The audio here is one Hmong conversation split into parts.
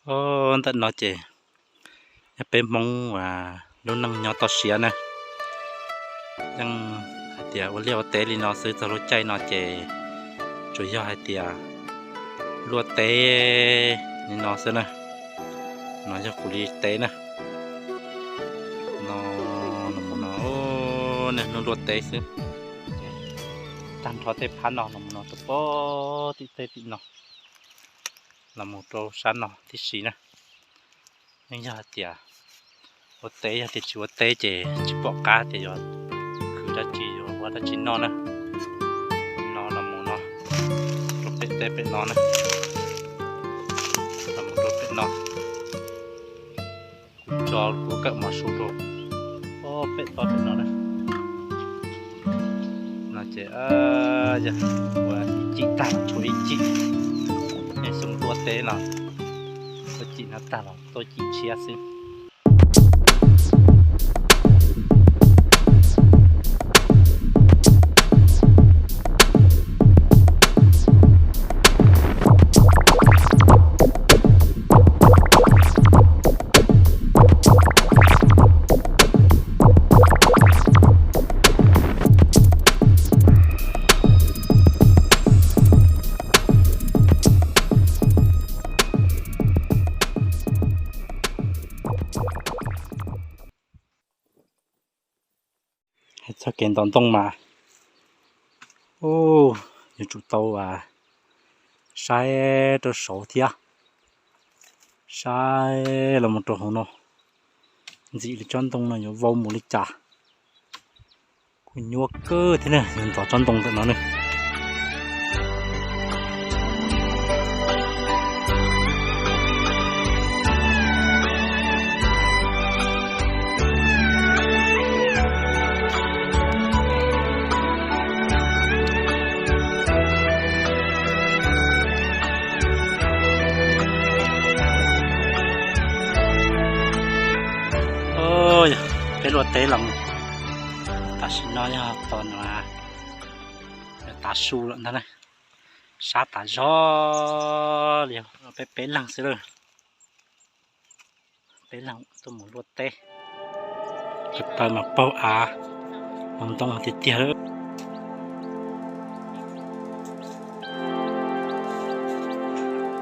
Os, ntawm no ces yog peb Hmoob uas lub neej nyob toj siab na, yeej hais tias ua liaj ua teb li no xwb. Txog lub caij no ces tsuas yog hais tias luaj teb li no xwb na. No yog kuv li teb na. No, no, niaj hnub luaj teb xwb. Tag nrho tej phab no los mus no rau pem tim teb tim no, los mus rau sab no tib si na. Yeej yog hais tias ua teb, yog tias tsis ua teb ces tsis pom qab tias yuav khwv dab tsi, yuav ua dab tsi noj na. No los mus no, rau pem teb pem no na, los mus rau pem no. Kuv tso kuv kawm mov su rau pem toj pem no na. No ces yog ua ib cim tag los tshuav ib cim, yeej xyoo luaj teb los ua cim no tag los tuaj cim tshiab xwb. Hais txog kev ntov ntoo mas, yuav tsum tau saib rau saud thiab, saib los mus rau hauv no, ntxim li tsob ntoo no yuav vau mus li cas. Kuj nyuaj kawg thiab na, yuav ntov tsob ntoo ntawm no ne. Peb luaj teb los tam sim no yog tos no tav su lawm ntag na. Sab tas zog li, peb peb leeg xwb lawm. Peb leeg tuaj mus luaj teb, ko taw mas paug av, ntoo tiag tiag lawm.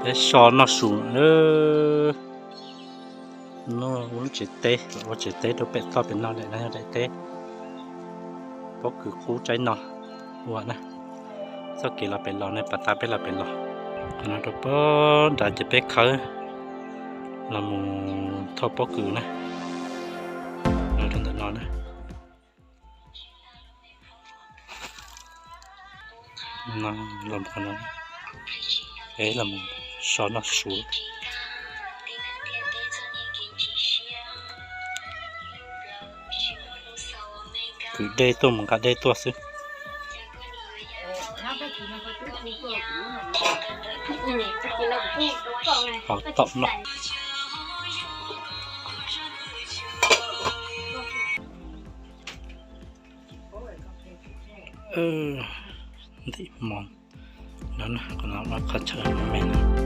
Peb so noj su lawm. Noj ua lub tsev teb, ua tsev teb rau pem toj pem no, daim no yog daim teb pob kws qub tsaib no ua na. Txoj kev los pem los ne, pas tas peb los pem los. Qhov no rau pob nrad ces peb khawb los mus thauj pob kws na, los rau ntawm no na. Los qhov no, peb los so noj su. Kwv dej tuaj mus nqa dej tuaj xwb. Haus tom no. Ntim hmo no, qhov chaw me me no.